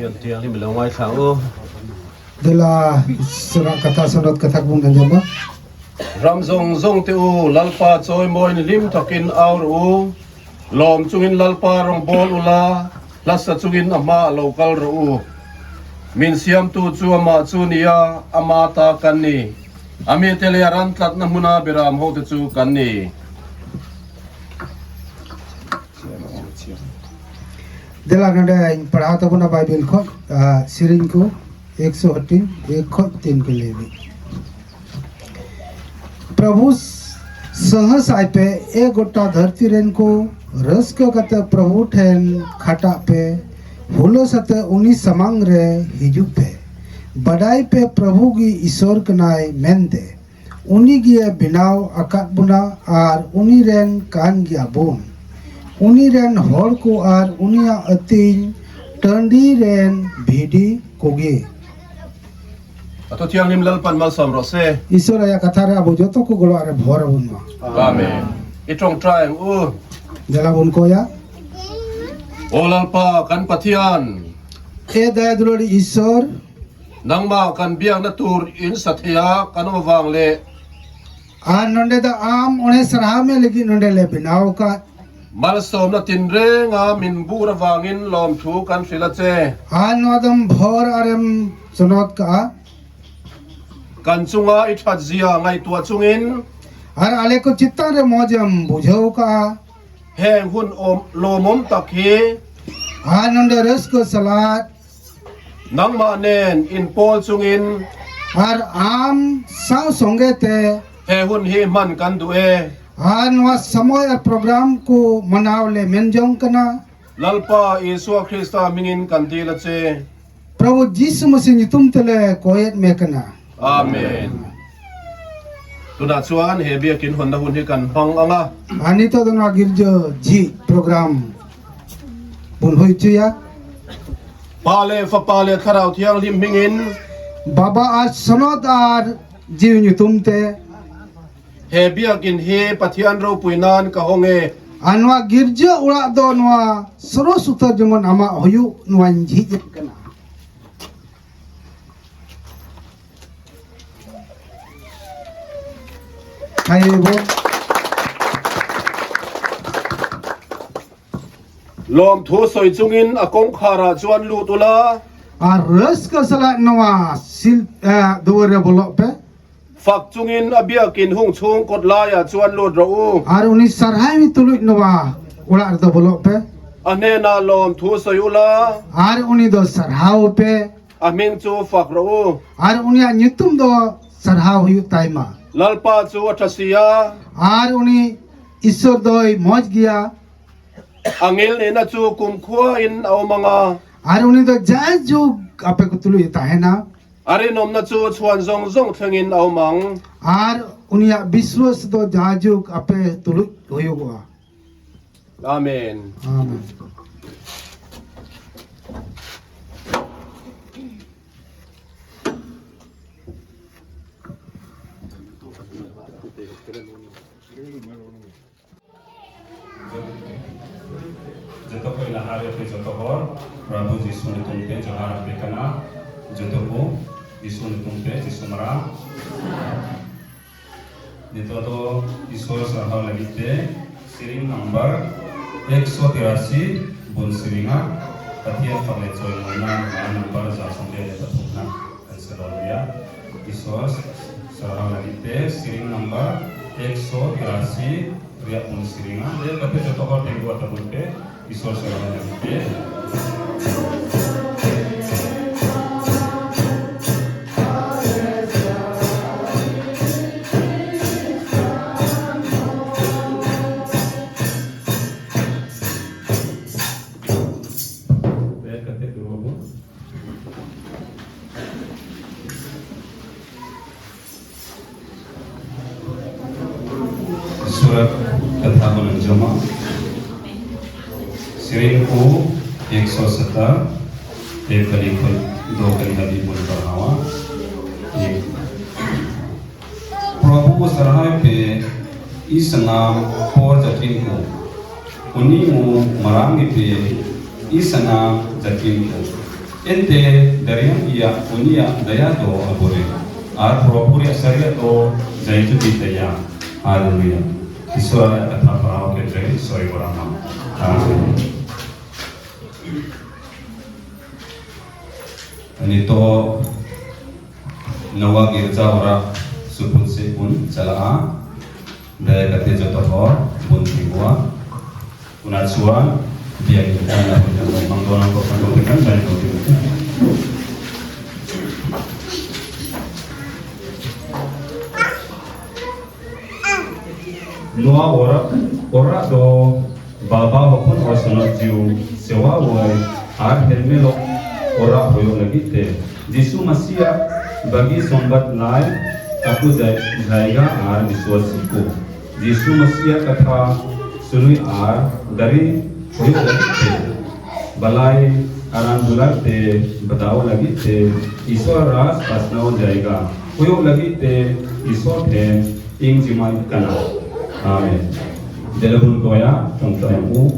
Pathian thianghlim i lo ngaithla ang u. Dela Isra katha sanot katha ko bun anjama. Ram zawng zawng te u, Lalpa chawimawiin hlim takin au rawh u. Lawm chungin Lalpa rawngbâwl ula, hlasa chungin a hmaah lo kal rawh u. Min siamtu chu amah chu nia, ama ta kan ni. A mite leh a ran tlatna hmuna beram hote chu kan ni. Dela nonde ᱤᱧ ᱯᱟᱲᱦᱟᱣ ᱛᱟᱵᱚᱱᱟ ᱵᱟᱭᱵᱮᱞ ᱠᱷᱚᱱ ᱥᱮᱨᱮᱧ ᱠᱚ ᱮᱠᱥᱚ ᱦᱟᱹᱴᱤᱧ ᱮᱠ ᱠᱷᱚᱱ ᱛᱤᱱ ᱠᱚ ᱞᱟᱹᱭ ᱯᱨᱚᱵᱷᱩ ᱥᱟᱦᱟᱥᱟᱭ ᱯᱮ ᱮ ᱜᱚᱴᱟ ᱫᱷᱟᱹᱨᱛᱤ ᱨᱮᱱ ᱠᱚ ᱨᱟᱹᱥᱠᱟᱹ ᱠᱟᱛᱮ ᱯᱨᱚᱵᱷᱩ ᱴᱷᱮᱱ ᱠᱷᱟᱴᱟᱜ ᱯᱮ ᱦᱩᱞᱟᱹᱥ ᱟᱛᱮ ᱩᱱᱤ ᱥᱟᱢᱟᱝ ᱨᱮ ᱦᱤᱡᱩᱜ ᱯᱮ ᱵᱟᱰᱟᱭ ᱯᱮ ᱯᱨᱚᱵᱷᱩ ᱜᱮ ᱤᱥᱚᱨ ᱠᱟᱱᱟᱭ ᱢᱮᱱᱛᱮ ᱩᱱᱤ ᱜᱮ ᱵᱮᱱᱟᱣ ᱟᱠᱟᱫ ᱵᱚᱱᱟ ᱟᱨ ᱩᱱᱤ ᱨᱮᱱ ᱠᱟᱱ ᱜᱮᱭᱟ ᱵᱚᱱ᱾ ᱩᱱᱤ ᱨᱮᱱ ᱦᱚᱲ ᱠᱚ ᱟᱨ ᱩᱱᱤᱭᱟᱜ ᱟᱹᱛᱤᱧ ᱴᱟᱺᱰᱤ ᱨᱮᱱ ᱵᱷᱤᱰᱤ ᱠᱚᱜᱮ᱾ Ato thianghlim Lalpan malsawm rawh se. Iswar aya katha re abo joto ko golo are bhor abun ma. Amen. I tawngtai ang u. Dela bun koya. O Lalpa kan Pathian. E daya dulari Iswar. Nangmah kan biakna tur in sa thei a, kan awm avang leh. Ar nonde da am one sarhau me lagi nonde le binaw ka. Malsawmna tinrenga min bur avangin lawmthu kan hrilh a che. Ar nuadam bhor arem chunot ka a. Kan chunga i that zia ngaihtuah chungin. Ar ale ko chittan re mojam bujhau ka a. Heng hun awm lawmawm tak hi. Ar nonde rasko salat. Nangmah nen inpawl chungin. Ar am sau songe te. He hun hi hman kan duh e. Ar nuah samoy ar program ku manaw le menjong kana. Lalpa Isua Krista hmingin kan dil a che. Prabhu Jisu Masih nyutum te le koyet me kana. Amen. Tunah chuan he biakin hawnna hun hi kan hmang ang a. Ar nito do nuah girjo ji program. Bun hui chuia. Pa leh Fapa leh Thlarau Thianghlim hmingin. Baba ar sanot ar jiu nyutum te. He biakin hi Pathian ropui nan ka hawng e. Ar nuwa girja urak do nuwa soros utar jemon ama huyu nuwa njhi kana. Thai bo. Lawmthu sawi chungin a kawngkharah chuan lut ula. Ar raska salat nawa sil duar re bolok pe. Fak chungin a biakin hung chhung kawt laiah chuan lut rawh u. Ar uni sarhai mi tuluih nawa ulah do bolok pe. A hnenah lawmthu sawi ula. Ar uni do sarhau pe. A hming chu fak rawh u. Ar unia nyutum do sarhau huyu taima. Lalpa chu a tha si a. Ar uni Iswar doi moj gia. A ngil nihna chu kumkhua in a awm ang a. Ar uni do jai jug ape ko tului tahena. A rinawmna chu chhuan zawng zawng thlengin a awm ang. Ar unia biswas do jai jug ape tului huyugoa. Amen. Amen. Joto ko lahar pe joto hor Prabhu Jisu nyutum te johar ape kana joto ko Jisu nyutum te Jisu mara nito do Iswar sarhaw lagid te siring number 183 bun siringa Pathian fak leh chawimawina number 173 na kan salon nia Iswar sarhaw lagid te siring number 183 riah bun siringa le kate joto hor tengku atabun te Iswar sarhaw lagid te. Surat katha bun anjama siring ko 170 ek kali khoi do kali hadi bun parhawa ek Prabhu sarhai pe is naam por jatin ko uni mo marangi pe is naam jatin ko. Ente dariang iya unia daya do abore ar propuri asaria do jaitu ditaya. Hallelujah. Iswara katha parao ke jai soi borama. Amen. Nito nawa girja ora supun se pun chalaa daya kate joto hor bun tingwa una chuan biak in tan la hun kan hmang dawn ang kohhran ho te kan zai lo ding. Noa ora ora do baba hopun o sonot jiu sewa wai ar helmelo ora hoyo lagi te Jisu Masia bagi sombat lai aku jaiga ar viswasi ko Jisu Masia katha sunui ar dari hoyo lagi te balai aram dular te बताओ लगी ते ईश्वर रास pasnao जाएगा hoyo lagi te Ishwar the ing jimai kana. Amen. Delahun koya tongtong u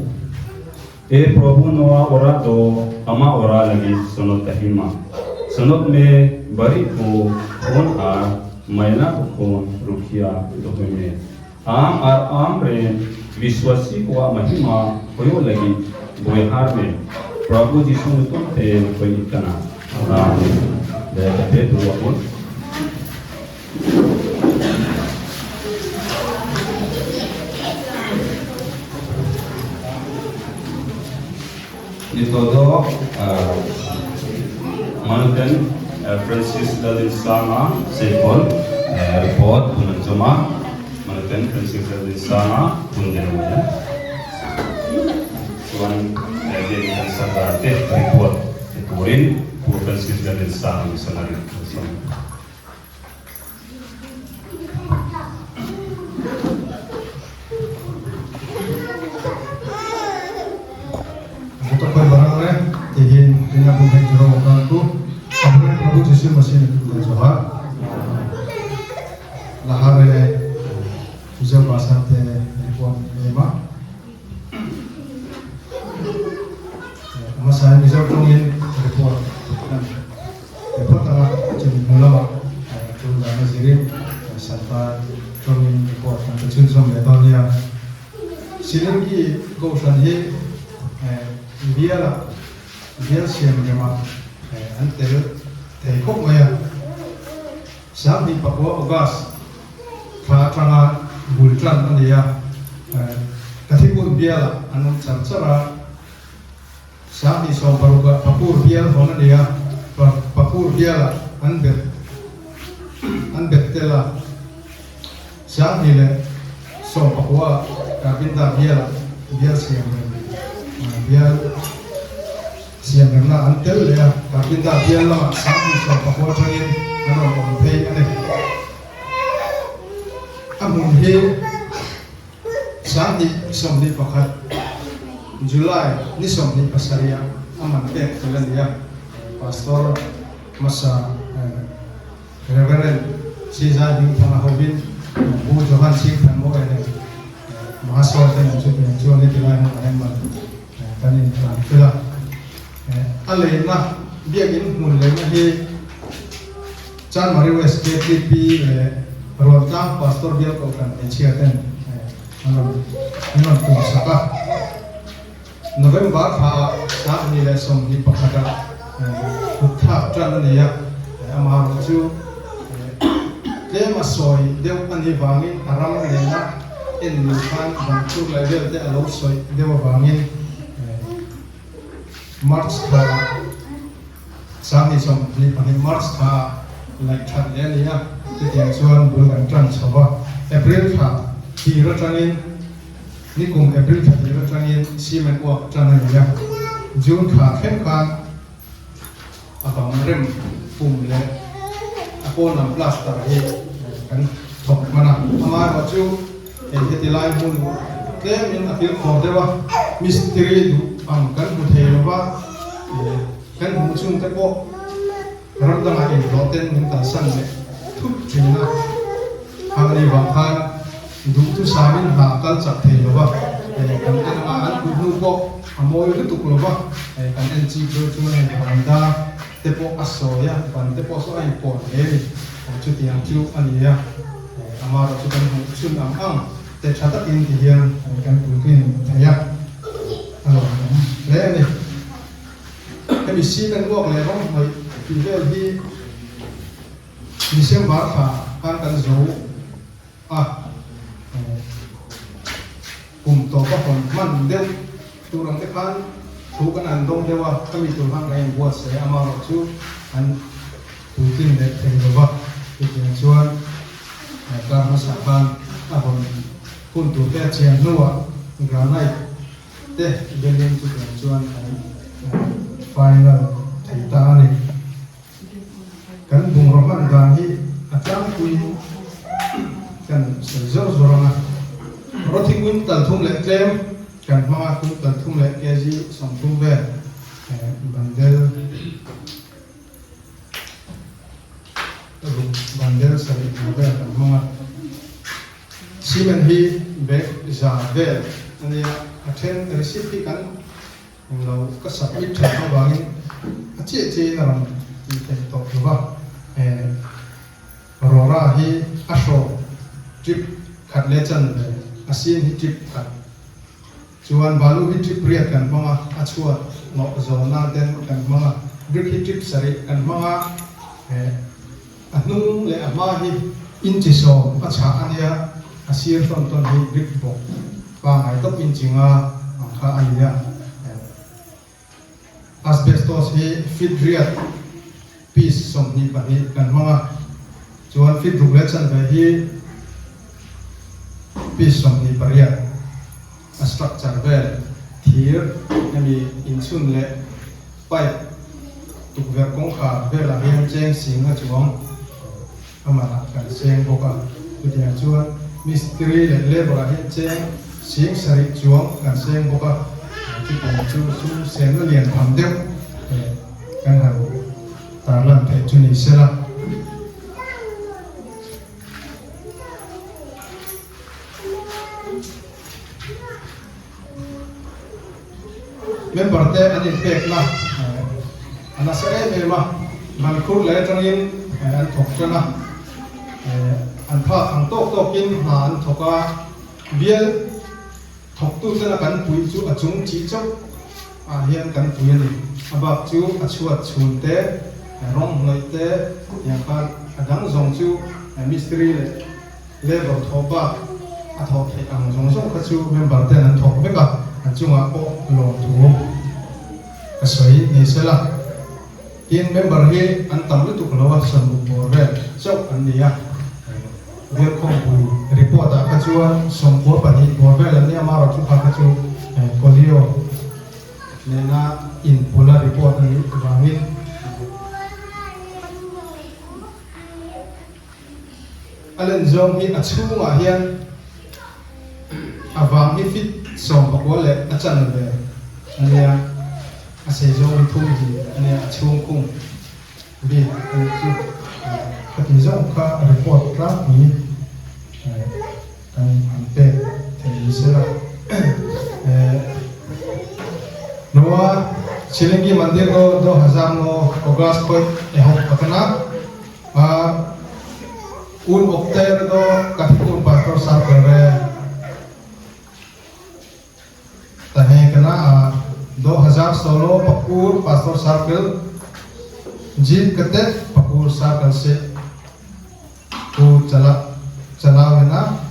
e प्रभु नोआ ओरा दो अमा ओरा लगी सुनो तहिमा सुनत में बरी को फोन are मैला को फोन रुखिया दोहे में आम are आम रे विश्वासी को महिमा होयो लगी बोहार में प्रभु जीशु तुम ते कोई इतना। आमीन। दया ते दुआ उन Nitodo Manuten Francis Lalin Sanga Seipol report punanjoma Manuten Francis Lalin Sanga punjanwa Chuan biakin kan sarkar te report turin Pu Francis Lalin Sanga missionary. Buta barang re tihin tina pun hek jero wakal tu Abre Prabhu Jisu Masih ni johar lahare puja bahasa te report mema masa ni jauh tongin report report tanga chumi mulama tu dana zirin salpa tongin report kan chun som le donia silingi goshan hi biala bial siam rema an tel thei khawp mai a sanghnih pakua August thla atanga bul tan a ni a Kathikut biala an awm char char a sanghnih 16 ah Pakur bial hawn a ni a Pakur biala an bet an bet tel a 2019 ah Kabinda biala bial siam rem bial siam remna an tel leh a Kabinda bial lamah 2019 atangin an rawn awm phei a ni. A hmun hi 2021 July ni 27 ah a man pek fel a ni a, Pastor hmasa Reverend Sizai Hmingthanga hovin Pu Johan Singh Thanmawia nen Mahasaw te nen chu tiang chuan heti lai hmunah hian man kan intlan fel a. A leina biakin hmun leina hi Chanmari West KTP leh Ruantlang Pastor Bial Kohhran hmeichhia ten an rawn an rawn tum sak a. November thla ah 2021 ah kut thlak tan a ni a, amaherawh chu tlem a sawi deuh a nih vangin a ram nena en ni khan bang tur leh vel te a lo sawi deuh avangin March thla ah 2022 March thla ah laih that leh a ni a, chutiang chuan bul kan tan chho va, April thla tir atangin Nikum April thla tir atangin cement uak tan a ni a, June thla thleng khan a bang rem pum leh a pawn lam plaster hi kan thawk hman a. Amaherawhchu hei heti lai hmun tlemin a filkhawr deuh a, mistiri duh ang kan hmu thei lo va, kan hmuh chung te pawh ram dangah inhlawh ten min kalsan leh thut thin a, hang ni vang khan Duhtu samin hna a kal chak thei lo va, Kan en anga an kut hnu pawh a mawi lutuk lo va, kan en chi chu chuan hei varanda te pawh a sawi a, ban te pawh saw a inpawn hle a ni. Chutiang chu a ni a, amaherawh chu kan hmuh chhun ang ang te tha takin ti hian kan puitlin thei a, a lawmawm hle a ni. Hemi cement uak leh rawng hnawih tih vel hi December thla khan kan zo a, kum tawp a hawn hman deuh tur ang te khan thu kan han dawng deuh a, khami tur khan kan inbuatsaih a, amaherawh chu an puitlin leh thei lo va, chutiang chuan kar hmasa khan a hawn hun tur te a chian hnuah granite te belin chutiang chuan kan final thei ta a ni. Kan bungraw hman dan hi a tlangpuiin kan sawi zawr zawr ang a, rawthi quintal thum leh tlem kan hmang a, quintal thum leh kg 30 vel bandel ruk bandel sarih hna vel kan hmang a, cement hi bag za vel a nia, a then receipt hi kan Englo ka submit that avangin a chiah chiahin a rawn tih theih tawh lo va, Rora hi a hrawk trip khat leh chan ve, a sin hi trip khat. Chuan balu hi trip riat kan hmang a, a chhuat nawh zawn nan ten kan hmang a, brick hi trip sarih kan hmang a, a hnung leh a hma hi inchi 10 a chhah a nia, a sir hrawn tawn hi brick bawk. Pangai tawp in chinga ang kha a ni a. Asbestos hi feet riat piece 22 kan hmang a, chuan feet ruk leh chanve hi piece 28. A structure vel thir hemi inchhun leh pipe tukverh kawngkhar velah hian cheng sing a chuang. Amah kan cheng bawk a, chutiang chuan mistiri leh labour ah hian cheng 7000 chuang kan cheng bawk a, chutiang chu sum semna lian tham deuh kan han tarlan theih chu ni sela. Member te an inpekna a nasa em em a, Mankhur leh atangin an thawk tan a, an phak ang tawk tawkin hna an thawk a, bial thawktutena kan pui chu a chung chih chauh ah hian kan pui a ni, a bak chu a chhuat chhun te, rawng hnawih te tiang khan a dang zawng chu mistiri leh Labour thawh bak a thawh theih ang zawng zawng kha chu member ten an thawk vek a, an chungah pawh lawmthu ka sawi ni sela. Tin, member hi an tam lutuk lo a, sawmruk bawr vel chauh an ni a. Bialkhawmpui report ah kha chuan 92 bawr vel an ni a, amaherawh chu kha kha chu Polio nena inpawlha report a nih vangin. A len zawng hi a chhungah hian a vang hi fit 19 leh a chan ve a nia, a sei zawng hi thum hi a nia, a chhung khung bik a nih chu. Khati zawng kha report tlangpui kan an pek thei ni sela. Noa Shilingi Mandir do 2009 August khawih ehawk akana. Un Okter do Kathipur Pastor Circle re tahe kana 2016 Pakur Pastor Circle jeet kate Pakur Circle se ku chala chalawena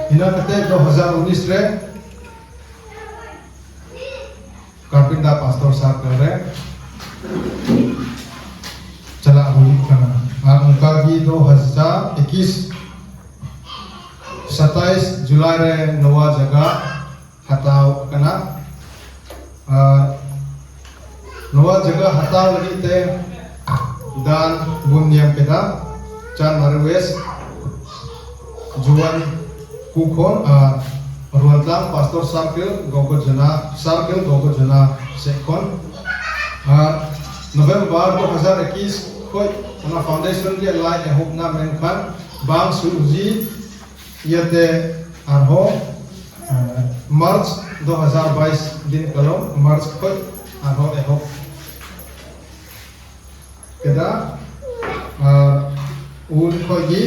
ina kate 2019 re Karpinda Pastor Circle re चला हुई kana ar उनका भी 2021 27 जुलाई रे नवा जगह हटाव kana नवा जगह हटाव लगी ते दान बुन नियम केदा चांद मारुवेस जुआन कुखोन Ruantlang Pastor Circle Gogojana Circle Gogojana Sekhon November 2021 khoi ona foundation ria lai ehupna menkhan bang suji iate arho March 2022 din kalom March khoi arho ehop keda ar un khoi gi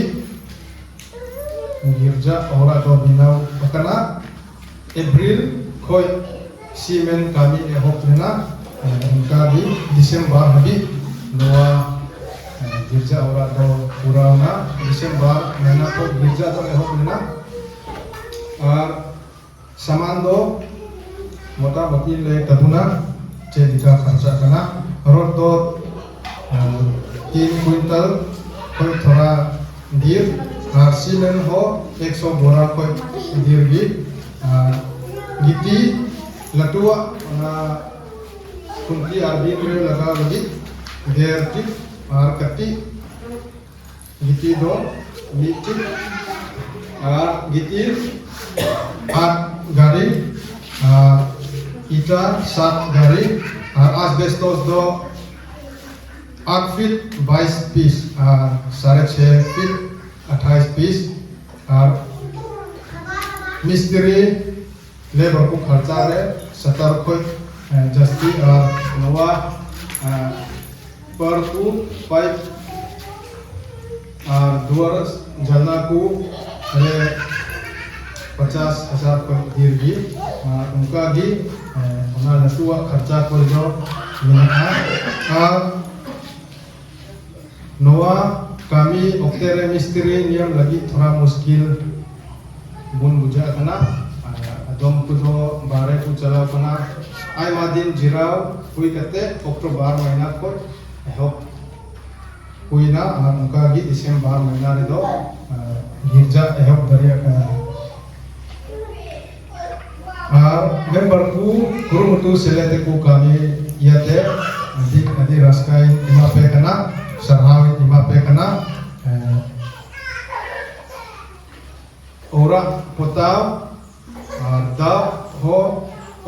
girja ora do binaw akana April khoi cement kami ehop lena unka gi December habi noa girja ora do purana December mahina khoi girja do ehop lena ar saman do मोटामोटी ले तबुना चे लिखा खर्चा करना रोड दो 3 quintal कोई थोड़ा गिर और सीमेंट हो 100 बोरा कोई गिर गी गिट्टी लटुआ कुंती और बीन रे लगा लगी देर टिप और कट्टी गिट्टी दो मिट्टी और गिट्टी 8 गाड़ी ईटा 7 गाड़ी और asbestos दो 8 feet 22 piece और 6.5 फीट 28 पीस और मिस्त्री लेबर को खर्चा रे 70 खोई जस्ती और नवा पर को पाइप और दुआर जलना को रे 50,000 को गिर उनका भी उना लटुआ खर्चा को जो मिलना और नवा kami oktere मिस्त्री नियम लगी थोड़ा मुश्किल बुन बुझा कना अदम को दो बारे को चलाव कना आयमा दिन जिराव हुई कते अक्टूबर महीना को एहब हुईना और उनका गी दिसंबर महीना रे दो गिरजा एहब दरिया कना और मेंबर को कुरुमुटु सेलेते को kami iate adi adi raskai ima pe kana sarhaw ima pe kana ora potaw और दाव हो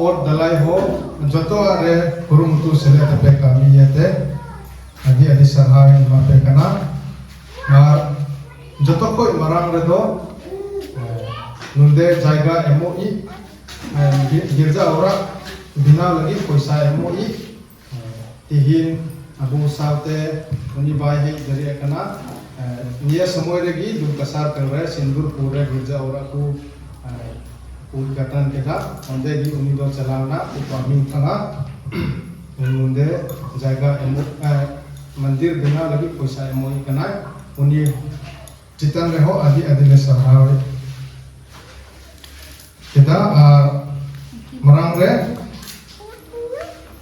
और दलाई हो जतो अरे कुरुमुटु सेलेते पे kami iate adi adi sarhaw ima pe kana और जतो को marang रे दो नुंदे जायगा एमो इ गिरजा ora bina lagi पैसा एमो इ तिहिन अबु सावते उनी बाय है जरिया कना निया समय रेगी दुल कसार कर रे सिंदूर पूरे गिरजा ora को उद्घाटन केदा ओंदे गी उनी दो चलावना उपामिंग थांगा उनुंदे जायगा एमो मंदिर बिना लगी पैसा एमो इ कना उनी चितन रेहो आदि आदि ले सरहाव केदा marang re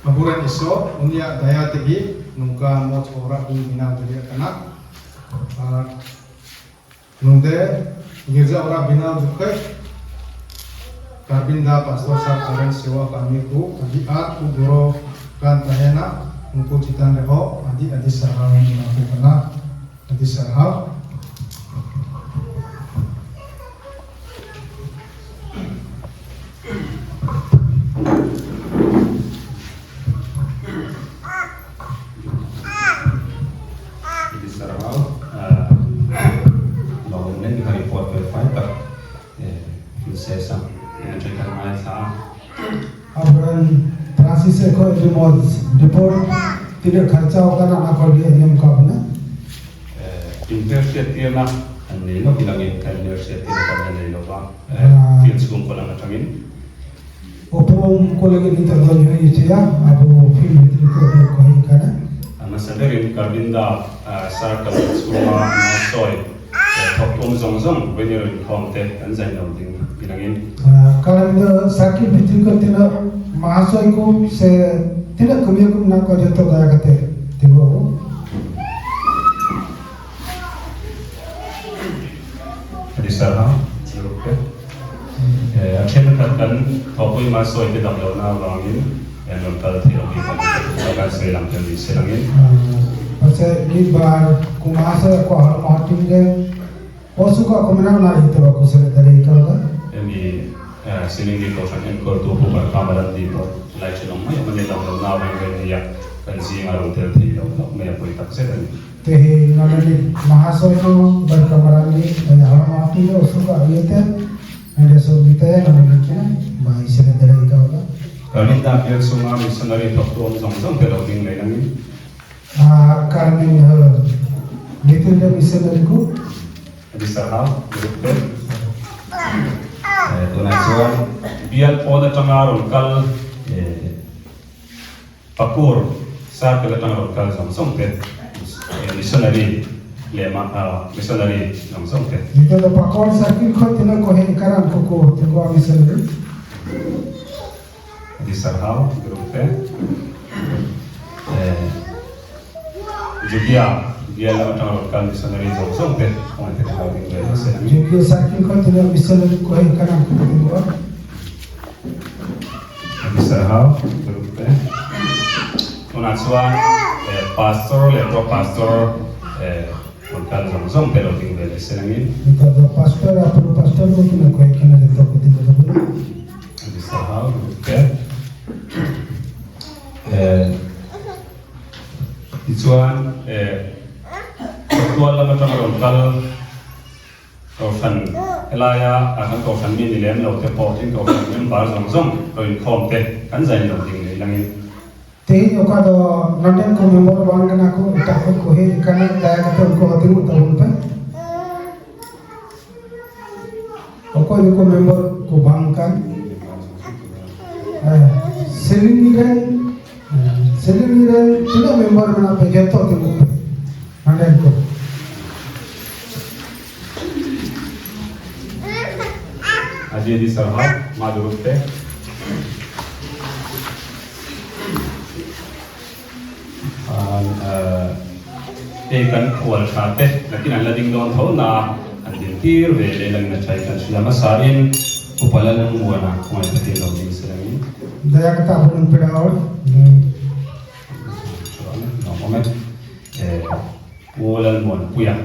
aburan iso unia daya tegi nungka moj ora bun binaw dariya kana nunde गिरजा ora binaw jukhai Karbinda pastor साहब कारण सेवा kami ku adi at ku goro kan tahena उनको चितन रेहो आदि आदि सरहाव ku kana adi sarhaw Adi sarhaw lo nen ka report ve fai tak se sa kan mai sa Aburan Francis ko remote report tine kharcha kana na ko li nem ka bana interset tirna an nei lo kilangin kan interset tirna kan nei lo ba field chung ko lang atangin oprom ko lagi ni ta do ni ya abu film mitri ko ko hi kana masaderin Karbinda circle chunga ma soi thok tum zong zong venir in khom te kan zain lo ding ilangin karan circle mitri ko tina mahasoi ko se tina kamiya ko na ko joto daya kate tingo adi sarha chirupe a then khat kan thopui ma soi te dam lo na wangin non kal thi lo bi kan kan sei lang tel se langin Pase ni bar kumasa ko har mahatim le osu ka komna na hito ko se dare ka ga emi siling ni ko san en kor tu pu par kamaran di to lai chelong mai mane dam lo na wang ven ya kan zi nga ro tel thi lo lo me pui tak se ani te he nonani mahasoi ko bar kamarani har mahatim le osu ka yete Nande Sorgita namana kina ba isela dara ikawa. Kalinda bial chunga missionary thawktu awm zawng zawng te lo ding leh langin. Karmin Nitin missionary ku. Adi Sarhau group te tunah chuan bial pawn atanga rawn kal Pakur circle atanga rawn kal zawng zawng te missionary leh missionary zawng zawng te. Nito do Pakor circle khoi tina ko he ikaran ko ko te ko missionary. Adi Sarhau group te Judea bial lam atanga rawn kal missionary zawng zawng te khawngaih takin lo ding ve se. Judea circle khoi tina missionary ko he ikaran ko te ko. Adi Sarhau group te tunah chuan pastor leh pro pastor rawn kal zawng zawng te lo ding ve leh se langin. Nito do pastor a pro pastor ko tina ko he kana jatto ko tina to bona. Tichuan Kawttual lam atanga rawn kal Kohhran helaia kan Kohhran mi ni lem lo te pawh tin Kohhran member zawng zawng rawn inkhawm te kan zain lo ding leh langin. Tehin oka do nonden ko member bang kana ko etak khon ko hej kana daya kate unko ho tingu tabun pe. Okoy ko member ko bang kan Silingi ren Silingi ren tina member mena pe joto tingu pe nonden ko. Adi adi sarha ma duruk te. Hei kan khual tha te nakin an la ding dawn tho na an din tir ve leh langin a tha i kan hria hmasa in Upa Lalmuana khawngaih takin lo ding se langin. Daya ka ta hun peda aur. Chuan lawm awm e. Pu Lalmuanpuia.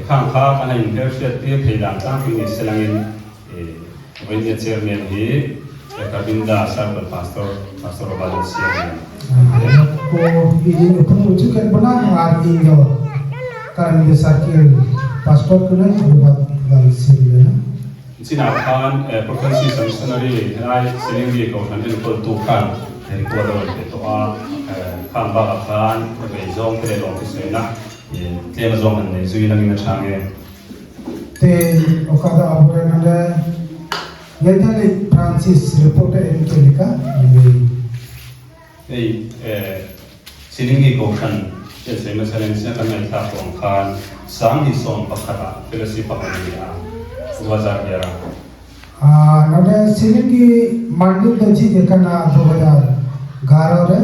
Khang kha kan han inhmelhriat tir thei dan tlangpui ni se langin Vawinia Chairman hi Kabinda Circle Pastor Pastor Robert Lalsiam a ni. Chinah khan Pu Francis a missionary helai Selingri Kohhran enkawltu khan record a rawn pe tawh a, khang bakah khan vei zawng te leh lawmte sawina tlem a zawng han nei zui langin a tha nge. Te Okada Aburen ale Nethali Francis report a en ke leka ni. Hei Silingi Kohhran hian sawi hmasa leng sia kan ngaihthlak tawh ang khan 2011 ah fellowship a hawn a ni a, 2011. Node Silingi Mandil do chi je kana 2011 re.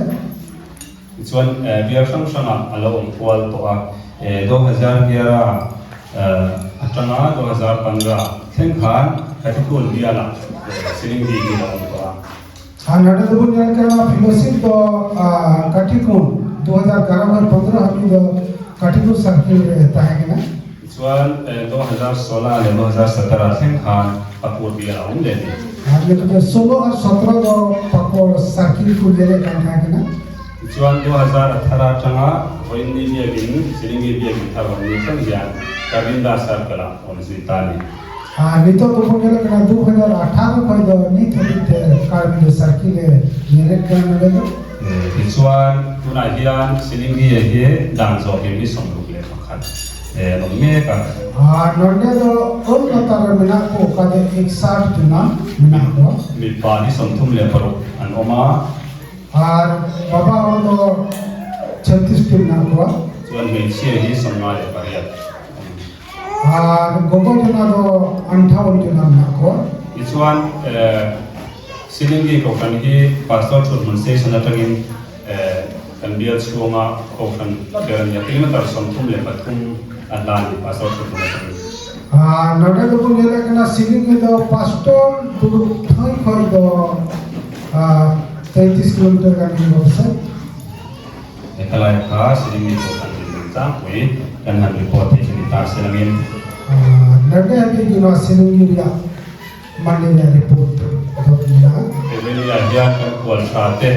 Tichuan bial hrang hrangah a lo awm kual tawh a, 2011 atanga 2015 thleng khan Kathikun bialah Silingi hi a lo awm tawh a. Node do bun nel kana fellowship do Kathikun 2011 khon 15 habi do Kathikun circle re tahe kana. Tichuan 2016 leh 2017 thleng khan Pakur bial a awm leh a ni. Node 16 ar 17 do Pakur circle ku lele kan tahe kana. Tichuan 2018 atanga vawiin ni biakin Silingi biakin thar awm ni thleng hian Kavinda circle ah awm zui ta a ni. Nito do bun nel kana 2018 khoi do nit habi te Kavinda circle e nele kana node do. Tichuan tunah hian Silingi hi dan zawh him hi 61 an awm mek a. Node do ol latar re mena ko oka de 61 jona mena ko. Mipa hi 36 an awm a. Ar baba hor do 36 ti mena ko. Chuan hmeichhia hi 58 an awm. Ar gogo jona do 58 jona mena ko. Tichuan Silingi Kohhran hi Pastor Thuthmun Station atangin kan bial chhunga Kohhran ber a ni a, kilometer 33 a hla a ni Pastor Thuthmun atangin. Node do bun nele kana Silingi do Pastor duduk thai khoi do 33 kilometer gan huyuga pasai. Helai kha Silingi Kohhran dinhmun tlangpui kan han report thei chu ni ta se langin. Node habi gi noa Silingi riah Monday riah report dot mena. Evelia hian kan kual tha te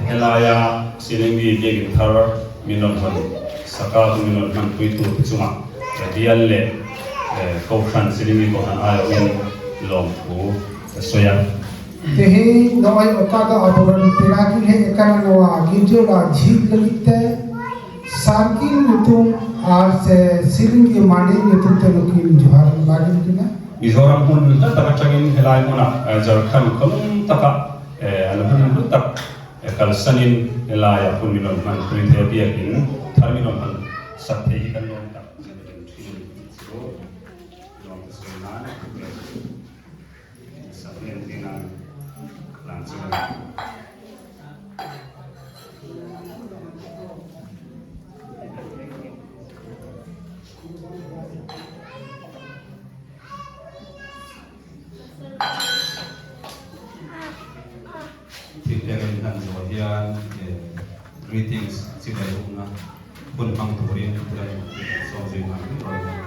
helaia Silingi biakin thar min rawn hawn Saka hun min rawn hmanpui tur te chungah bial leh Kohhran Silingi Kohhran aiawhin lawmthu ka sawi a. Tehi noai oka do aboran pera kin hej akana noa girjo la jhij lagid te sarkin nyutum ar se silingi mandi nyutum te nukin johar lagin kina. Mizoram hmun hla tak atangin helai hmunah Jharkhand khawlum taka an hun hlu tak kalsanin helaiah hun min rawn hman pui thei a, biakin thar min rawn han sak thei hi kan lawm tak zet a ni thin chu lawmte sawi nan sak nen thei nan lan chu a ni. Thil pek a inhlan zawh hian greetings chibai bukna hun hmang turin Pulan kan sawm zui nghal mai rawh le.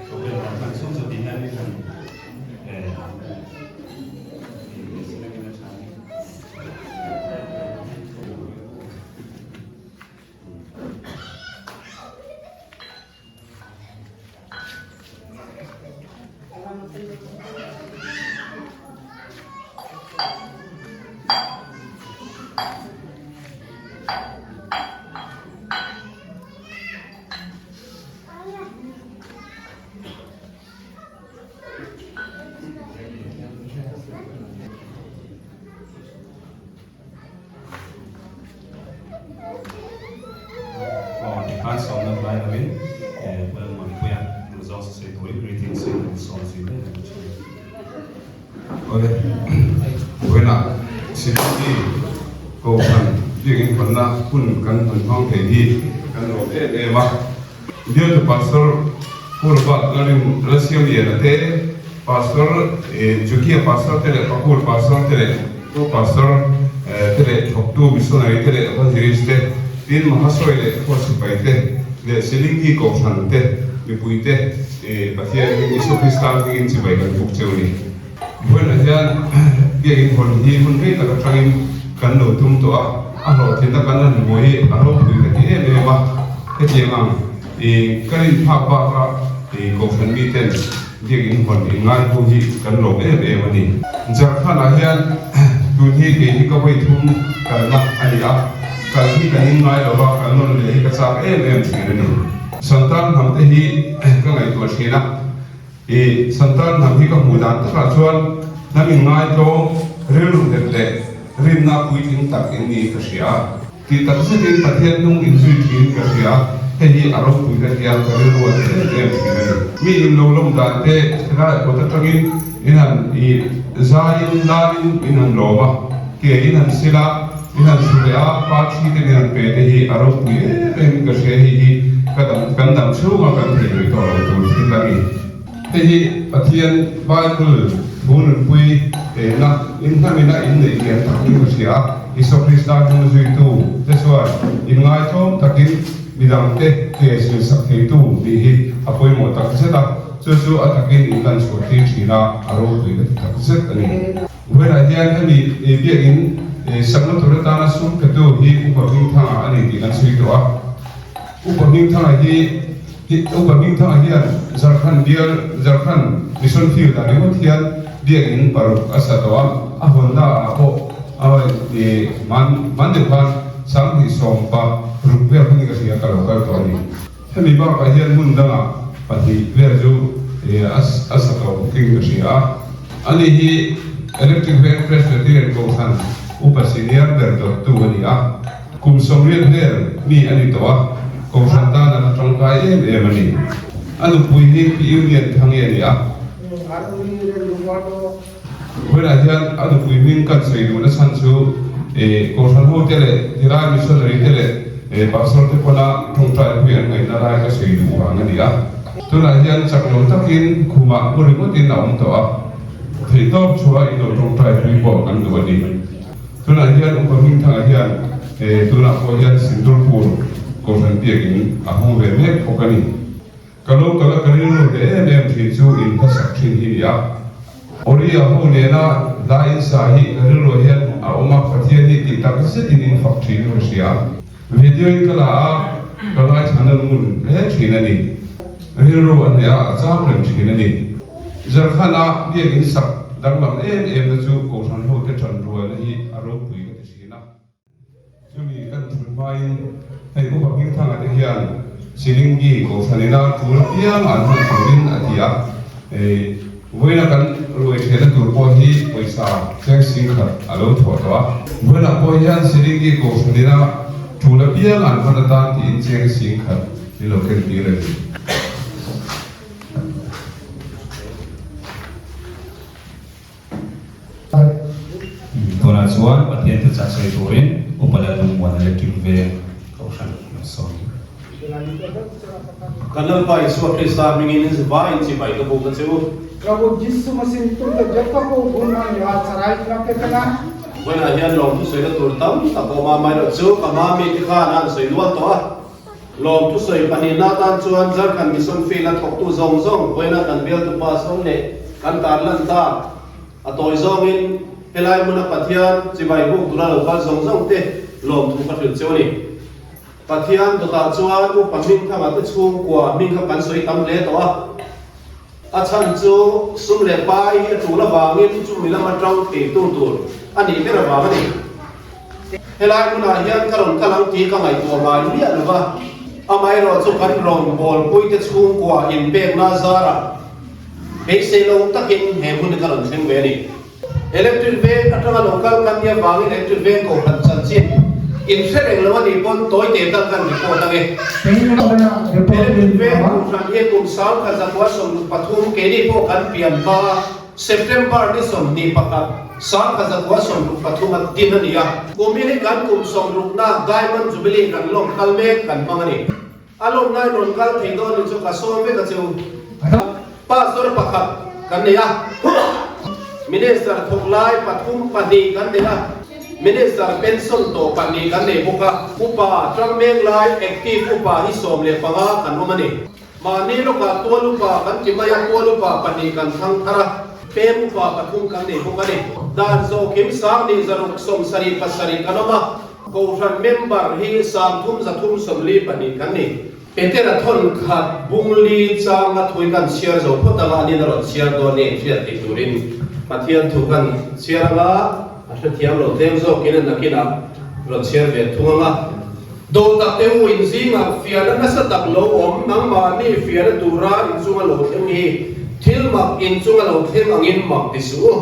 Program kan hman chhung chu ti hian min han Aw tikhan sawmna lai lovin Lalmuanpuia duhzawng sa sawi turin greetings in an sawm zui mai ang che. Awle, vawiinah Sikhuti Kohhran biakin hawnna hun kan han hmang thei hi kan lawm em em a. Bialtu Pastor Pu Robert Lalrin Lalsiamliana te, Pastor Jukia Pastor te leh Pakur Pastor te leh Pu Pastor te leh thawktu Missionary te leh Evangelist te, tin Mahasoi leh Force sipai te leh Silingi Kohhran te mipui te Pathian hming Isua Krista hmingin chibai kan buk cheu ni. Vawiinah hian biakin hawn hi hun rei tak atangin kan lo tum tawh a, a hlawhtlinna kan han hmu hi a ropui ka ti em em a, hetiang ang ka rinphak baka Kohhran miten Biakin hawn inngai ho hi kan lawm em em a ni. Jharkhand-ah hian tun hi kei hi ka vawi thum kalna a ni a, kal hi ka ning ngai lo va, kal nawn leh hi ka chak em em thin a ni. Santal hnam te hi ka ngaihtuah thin a, i Santal hnam hi ka hmuh dan takah chuan hnam inngai tlawm, rilru nghet leh rinna puitling tak in niin ka hria a. Tih tak zetin Pathian hnung inzui thin ka hria, hei hi a ropui ka tia ka rilru a ti em em thin a ni. Mi in lo lawm dan te helai kawt atangin in han i zaiin lanin in han lawm a, ke in han sil a, in han hru leh a, pa thi ten in han pe te hi a ropui em em in ka hria, hei hi ka dam kan dam chhunga kan thei lui tawh lo tur thil a ni. Hei hi Pathian Bible thu nunpui tehna inhnamina inneih lian tak in ka hria a, Isua Krista hnung zuitu te chuan inngaithlawm takin midangte ke silsak theitu nih hi a pawimawh tak zet a, chu chu a takin in lan chhuah tir thin a, a ropui ka ti tak zet a ni. Vawiinah hian hemi biakin sakna tur atana sum petu hi Upa Hmingthanga a ni tih kan sawi tawh a, Upa Hmingthanga hi Upa Hmingthanga hian Jharkhand bial Jharkhand Mission Field ah ringawt hian biakin paruk a sa tawh a, a hawnna ah pawh a hman hman deuh khan 2016 vel khan ka hria ka lo kal tawh a ni. Hemi bakah hian hmun dangah pahnih vel chu a sa tawh bawkin ka hria a. Ani hi Electric Veng Presbyterian Kohhran Upa Senior ber dawttu a ni a. Kum 80 vel mi a ni tawh a, Kohhran tan a la tangkai em em a ni. A nupui hi Pi Union Thangi a ni a. Vawiinah hian a nupui hming kan sawi duhna chhan chu Kohhran hote leh tilai missionary te leh pastor te pawna tawngtai pui an ngaihna lai ka sawi duh vang a ni a. Tunah hian chak lo takin khumah mu ringawtin a awm tawh a, theihtawp chhuah in lo tawngtai pui pawh kan duh a ni. Tunah hian Upa Hmingthanga hian tunah pawh hian Sindurpur Kohhran biakin a hung ve mek bawk a ni. Ka lo kal a ka rilru hle em em thin chu in hmasak thin hi ni a. Oriya ho nena hla in sa hi ka rilruah hian. a awm a, Pathian hi tih tak zetin in fak thin ka hria. Video in ka la a, ka ngaithla na ngun hle thin a ni. Rilru a hneh a, a chang reng thin a ni. Zarkhana biakinn sak danglam em em na chu Kohhran hote tanrualna hi a ropui ka ti thin a. Chumi kan thut hmain hei Upa Hmingthanga te hian Silingi Kohhran ina tul apiang an hman turin a ti a, vawiina kan ruai thehna tur pawh hi pawisa cheng singkhat a lo thawh tawh a. Vawiinah pawh hian Silingi Kohhran ina tul apiang an hman atan tiin cheng singkhat min lo ken tir a ni. Tunah chuan Pathian thuchah sawi turin Upa Lallungmuan Electric Veng Kohhran lo sawi. Kan Lalpa Isua Krista hmingin vai in chibai ka buk a che u. Prabhu Jisu Masih ngitum te joto ko gunman johar sarai kena pe kana. Vawiinah hian lawmthu sawina tur tam tak a awm a, amaherawhchu ka mami te khan a han sawi nual tawh a. Lawmthu sawi pahnihna atan chuan Jharkhand Mission Field-a thawktu zawng zawng vawiina kan bialtupa sawm leh kan tarlan ta a tawi zawngin helai hmuna Pathian chibai buk tura lo kal zawng zawng te lawmthu ka hrilh cheu a ni. Pathian dawtah chuan Upa Hmingthanga te chhungkua hming kha kan sawi tam hle tawh a. A chhan chu sum leh pai hi a tul avangin chumi lama tang theitu tur a nih ber avang a ni. Helai hmunah hian ka rawn kal ang tih ka ngaihtuah ngai miah lo va, amaherawh chu kan rawn bawlpuite chhungkua inpekna zarah beisei lo takin he hmun hi ka rawn thleng ve a ni. Electric veng atanga lo kal kan nia vangin electric veng kohhran chanchin in hre reng lo a nih pawn tawi teh tal kan report ang e. Electric veng kohhran hi kum sangkhat zakua 23 keini pawh kan pian hma a, September ni 21 sangkhat zakua 63 a din a ni a. Kum hi kan kum sawmrukna Diamond Jubilee kan lawm kal mek kan hmang a ni. A lawmna in rawn kal thei dawn ni chu ka sawm vek a che u. Pastor pakhat kan nei a, Minister thawk lai pathum pahnih kan nei a, Minister pension tawh pahnih kan nei bawk a. Upa tang mek lai active upa hi 15 kan awm a ni. Mahni lawkah tual upa kan ti mai a, tual upa pahnih kan thlang thar a, pem upa pathum kan nei bawk a ni. Dan zawhkim sang nih zaruk 77 kan awm a. Kohhran member hi 30 342 kan ni. Petera thawn khat bung li changa thui kan chhiar zo phawt anga anin a rawn chhiar dawn ni hriat tih turin Pathian thu kan chhiar anga a hrethiam lo tlem zawkin a nakinah rawn chhiar ve thung anga dawhtak te u in zingah fiahna nasa tak lo awm nangmahni fiahna tura inchunga lo thleng hi thil mak inchunga lo thleng angin mak ti suh u.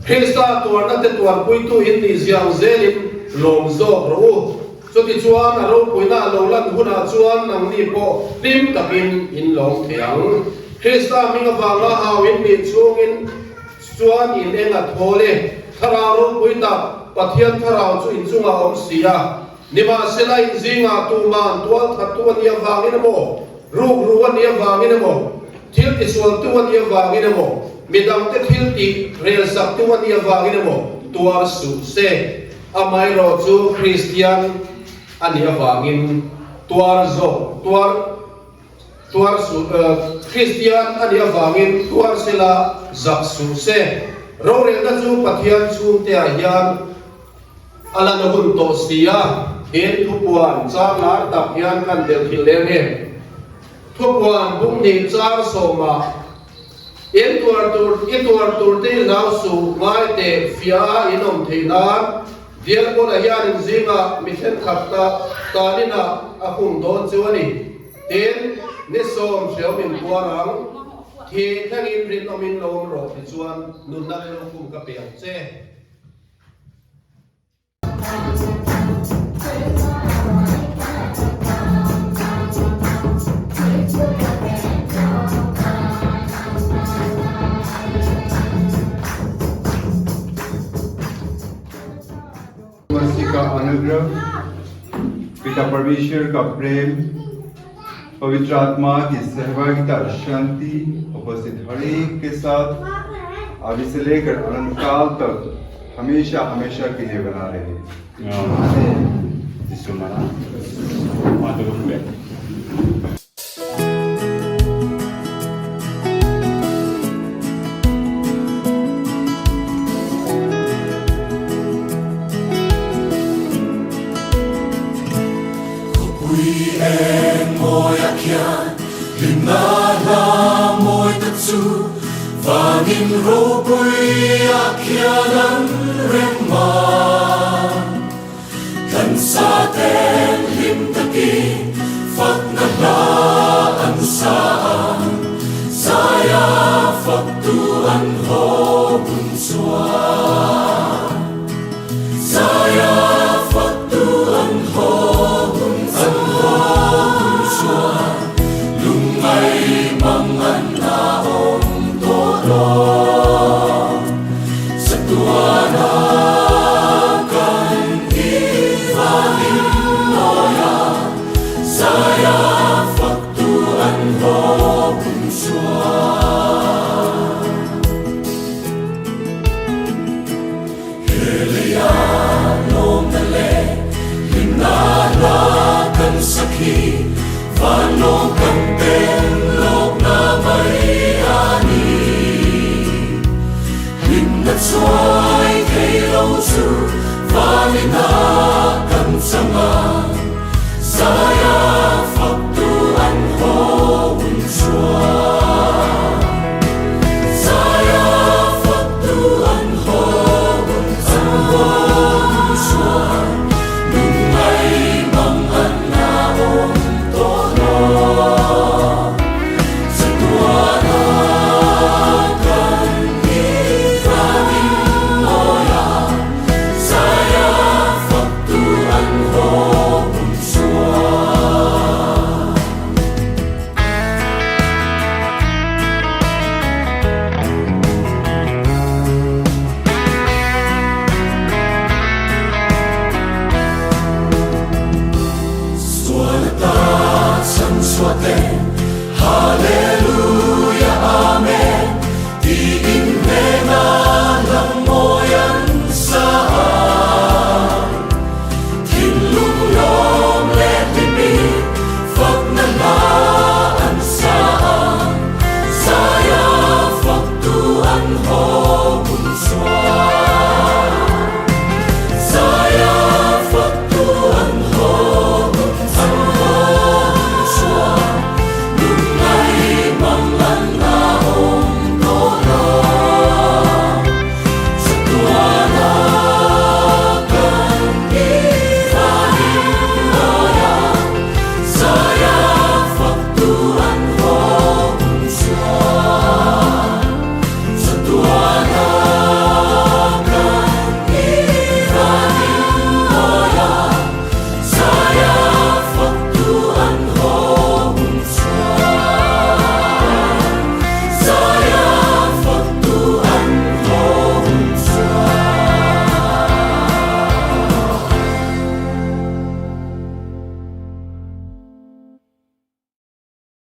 Krista tuarna te tuarpuitu in nih ziang zelin lawm zawk rawh u. Chutichuan a ropuina a lo lan hunah chuan nangni pawh hlim takin in lawm thei ang. Krista hming avanga hau in nih chhungin chuan in eng a thawl e. Thlarau ropui tak, Pathian thlarau chu in chungah a awm si a. Nimahsela in zingah tuman tualthattu a nih avangin emaw, rukru a nih avangin emaw, Thil tisualtu a nih avangin emaw, midangte thil tih relsaktu a nih avangin emaw tuar suh se. Amaherawh chu Kristian a nih avangin tuar zawk, tuar, tuar suh, Kristian a nih avangin tuar sela zak suh se. Rorelna chu Pathian chhungteah hian a la na hun tawh si a, he thupuan chang lar tak hian kan delhkhilh leng em? Thupuan bung nih char sawmah, In tuar tur, i tuar tur te hi hlau suh, ngai teh, fiah a in awm theih nan, Dialpawla hian in zingah mi thenkhat ta taninah a hung dawn chu a ni. Tin, ni sawm hreawm in puar ang, thi thlengin rinawmin lo awm rawh tichuan nunna rilru ka pe ang che. मसीह का अनुग्रह, पिता परमेश्वर का प्रेम, पवित्र आत्मा की सहभागिता और शांति उपस्थित हर एक के साथ अभी से लेकर अनंत काल तक हमेशा हमेशा के लिए बना रहे। Jisu mana madulung le. Vanin ropui a khian an rem a, kan sa ten hlim takin fakna hla an sa a, zaia faktu an haw hun chuan. Zaia faktu an haw hun an haw hun chuan lungngai mang an la awm tawh lo. Chatuana kan ivanin lawia zaia faktu an haw hun chuan. He leia lawmna leh hlimna hla kan sak hi van lawm.